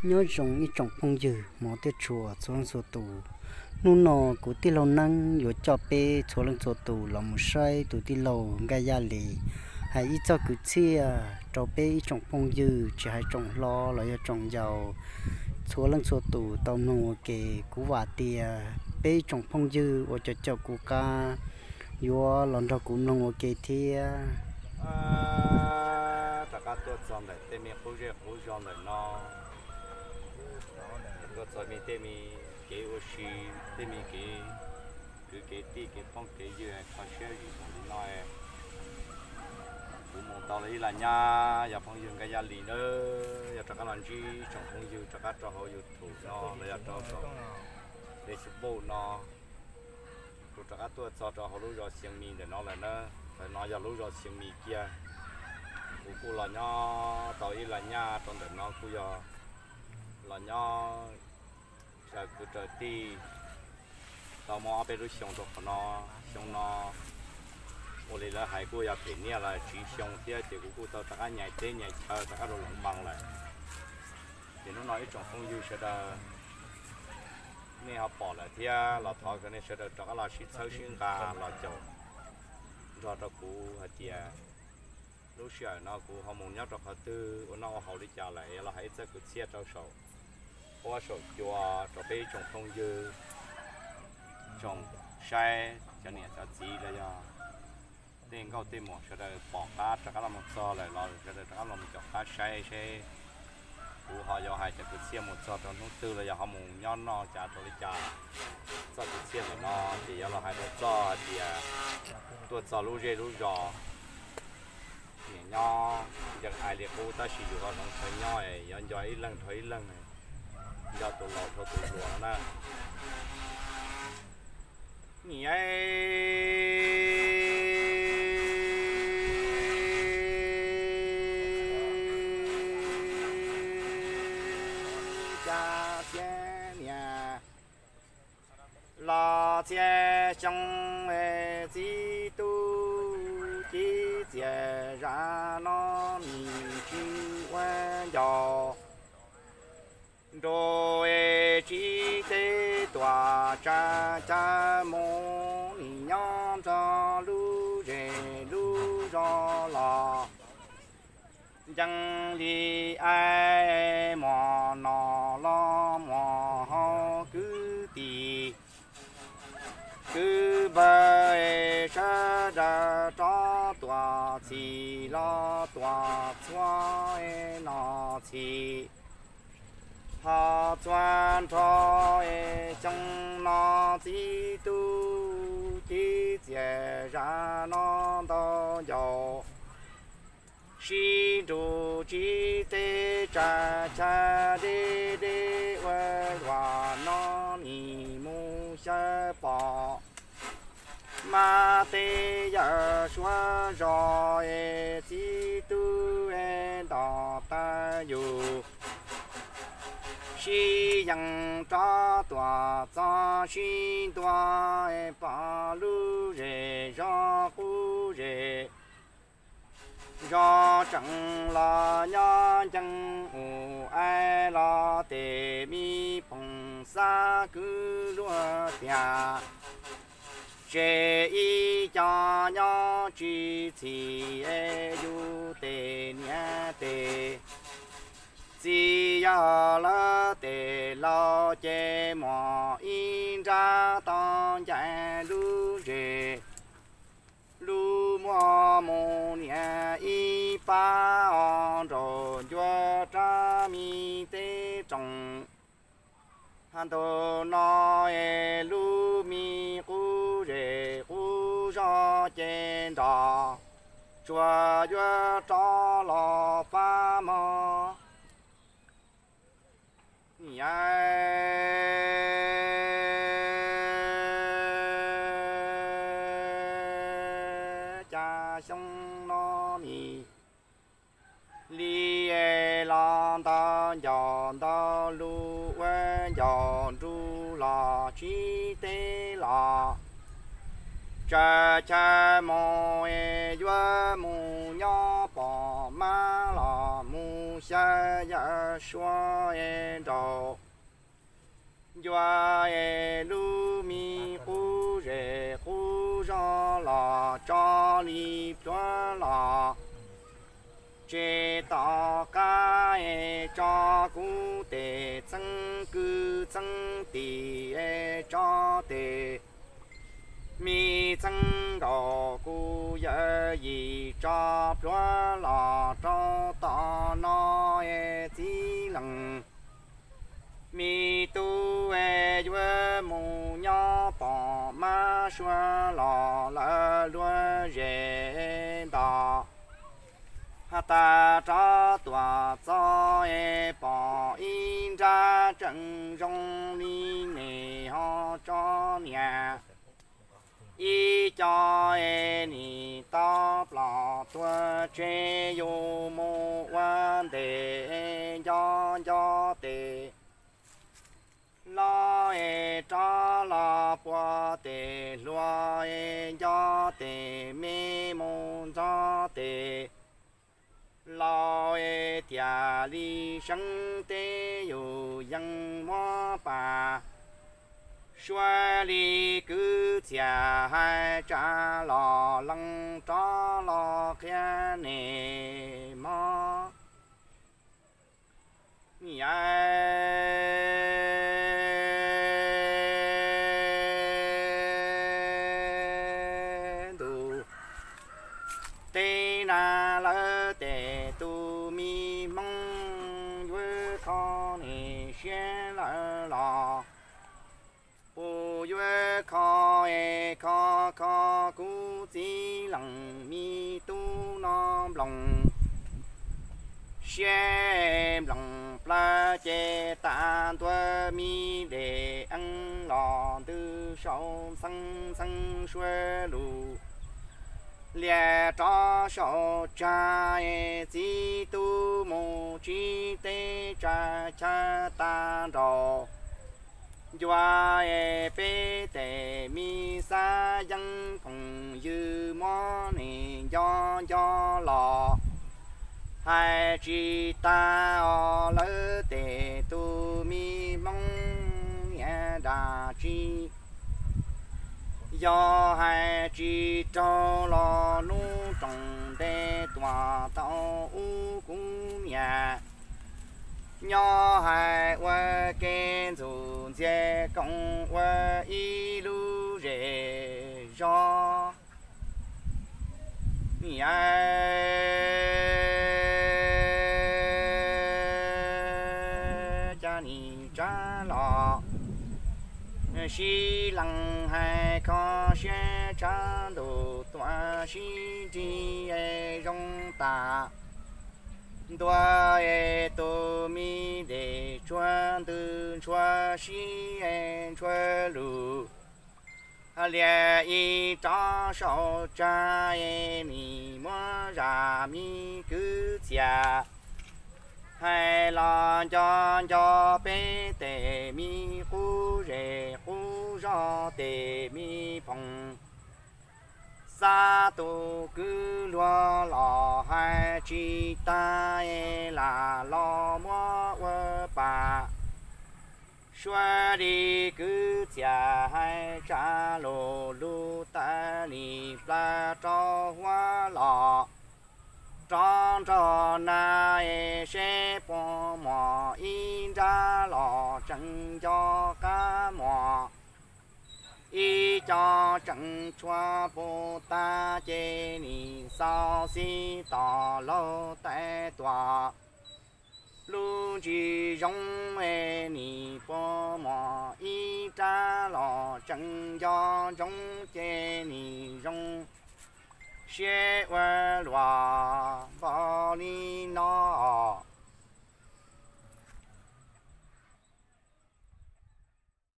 Nyob zoo ib tsoom phooj ywg hmov thiab tshua txhua leej txhua tus. Hnub no kuv tij laug Neeb yuav coj peb txhua leej txhua tus los mus saib tus tij laug Nkaj Yaj Lis hais ib txoj kwv txhiaj rau peb ib tsoom phooj ywg tsis hais tsoom hlob los yog tsoom yau txhua leej txhua tus tau mloog ua ke. Kuv vam tias peb ib tsoom phooj ywg uas cov caum kuv qab yuav los nrog kuv mloog ua ke thiab. Rov qab tuaj txog ntawm tej me qub zej qub zog ntawm no, tuaj txog me tej me kev ua si, tej me kev kwv kev tij kev phooj kev ywg kho siab zim li no. Kuv mus tau los ib las nyab yog phooj ywg Nkaj Yaj Lis na, yog rov qab los ntsib tsoom phooj ywg rov qab rau hauv YouTube no los yog rau Facebook no. Kuv rov qab tuaj txog rau hauv lub zos Xeev Mis ntawm no lawm na. Ntawm no yog lub zos Xeev Mis kiag. Kuv kuj los nyob tau ib las nyab rau ntawm no kuj yog los nyob raws kwv raws tij tau muaj ob peb lub xyoo rau qhov no. Xyoo no ua li lawv hais kuj yog phem niaj los tsiv xyoo thiab ces kuv kuj tau rov qab nyais teb nyais chaw rov qab rau Loos Npaas lawm. Ces hnub no ib tsoom phooj ywg sawv daws nej ho pom lawm thiab los thov kom nej sawv daws rov qab los sib txhawb sib nqa los caum nrog rau kuv hais tias lub sij hawm no kuv ho mus nyob rau qhov twg ua noj ua haus li cas lawm, los hais ib txoj kwv txhiaj rau saum huab saum cua rau peb ib tsoom phooj ywg, tsoom saib, cov niam cov txiv los yog tej nkauj tej muam sawv daws pom qab rov qab los mus txog lawm los sawv daws rov qab los mus caum qab saib seb kuv ho yuav hais cov kwv txhiaj mus txog rau hnub twg los yog ho mus nyob noj cas rau li cas. Txoj kwv txhiaj ntawm no ces yuav los hais rau txoj hais tias tuaj txog lub zej lub zos, niam nyob ncees ais li qub tab sis yus ho hloov chaw nyob es yuav nco ib leeg dhau ib leeg, nco tus laus dhau tus hluas no na. Niam, cas txiv niam los txhiaj xyoo, txiv tub ci txias zam no nim tsis ua ncaus. Nrug tsis teb tuam tsa cas mus nim nyob nrog lub zej lub zos los ncees li ai muam no los muam hauv kwv tij kwv npawg sawv daws rov tuam txhim los tuam txhua no txhim ho txhua nrho xyoo no txiv tub ci txias zam no ntau ncauj. Sib nrug tsis teb tsa cas deb deb ua luam no nim mus xyaw pom mas tej yawm suav zos es txiv tub es ntom tag yus sib yees rov tuam txog sib ntua pom lub zej zos qub zej zos tseem los nyob ncees ub ai los tes mi phoom xav kwv luag tiag. Tseg ib co nyob tsis txhim es yus tes niam tes txiv yog lawv tes laus ces muaj ib nrab tau ncaim lub zej lub muag mus niam ib pab os nraum ncua rab mi teb roos. Hab ntug no es lub mi qub zej qub zog ces nrog tsuas yuav rov los fab mog. Niam, cas xyoo no nim li los ntau ncauj ntau lus ua ncauj nrug los tsis teb los tsam chaw mus es yuav mus nyob pom mab los mus xyab yaj suab es nraum ncua es lub me qub zes qub zog los tso li plhuav los tsev tom qab es tso kuv tes txheeb kwj txheeb tim es tso tes me txheeb nkaus kuv yawm yim tso plhuav los rau tom no es txiv leej me tub es yuav mus nyob pom mab suav los lawv luag zes nto has tas rov tuaj txog es pom ib nrab tseem zoo li nim ho tso niam ib co es nim tau plos tuag tseg yus mus ua ntej es nco nco tes los es rov los puag tes hluas es nco tes me mus ntxog tes laus es tiam li seeb teb yus yeej muab pas suav li kwv txhiaj hais tsa los lees rov los qhia nim mog niam ntuj teb na lawv tes tus me hmoob yuav kho nim siab lawm los puas yuav kho es kho kho kuv txiv leej me tub no nploos siab nploos plawv ces tas ntua me dej eeb los ntws saum ntxheeb ntxheeb suav lus lias rov saum tsag es txiv tub mus tsib teb tsa chaw tag nraum ncua es peb tes me xab yeeb phooj ywg muab nim nco nco los hais tsis tag os lawv tes tus me hmoob niam dab tsi yog hais tsis raug los hnub roos ntev tuaj tau ub kuv niam nyob hais ua ke ntxuj ntxiag koom ua ib lub zej zog niam cas nim tsa los sib lees hais kho siab tshav ntuj tuaj sib nrig es zoo tas ntua es tus me dej tsuag ntws ntshua sib es ntshua lus lias ib rov saum tsag es nim muab zaj me kwv txhiaj hais los nco nco peb tes me qub zej qub zog tes me phooj xab tus kwv luag los hais tsis tag es lam los muab ua pam suav li kwv txhiaj hais tsa lus lug tas nim plab rau huab los rov nrog na es seb puas muaj ib nrab los tseem nco qab muaj ib co tseem tshuav puag ta ces nim xauv xib tos laug tais tuaj lub ntsis zoo es nim puas muaj ib nrab los tseem nco ntsoov ces nim zoo siab ua luaj npaum li no.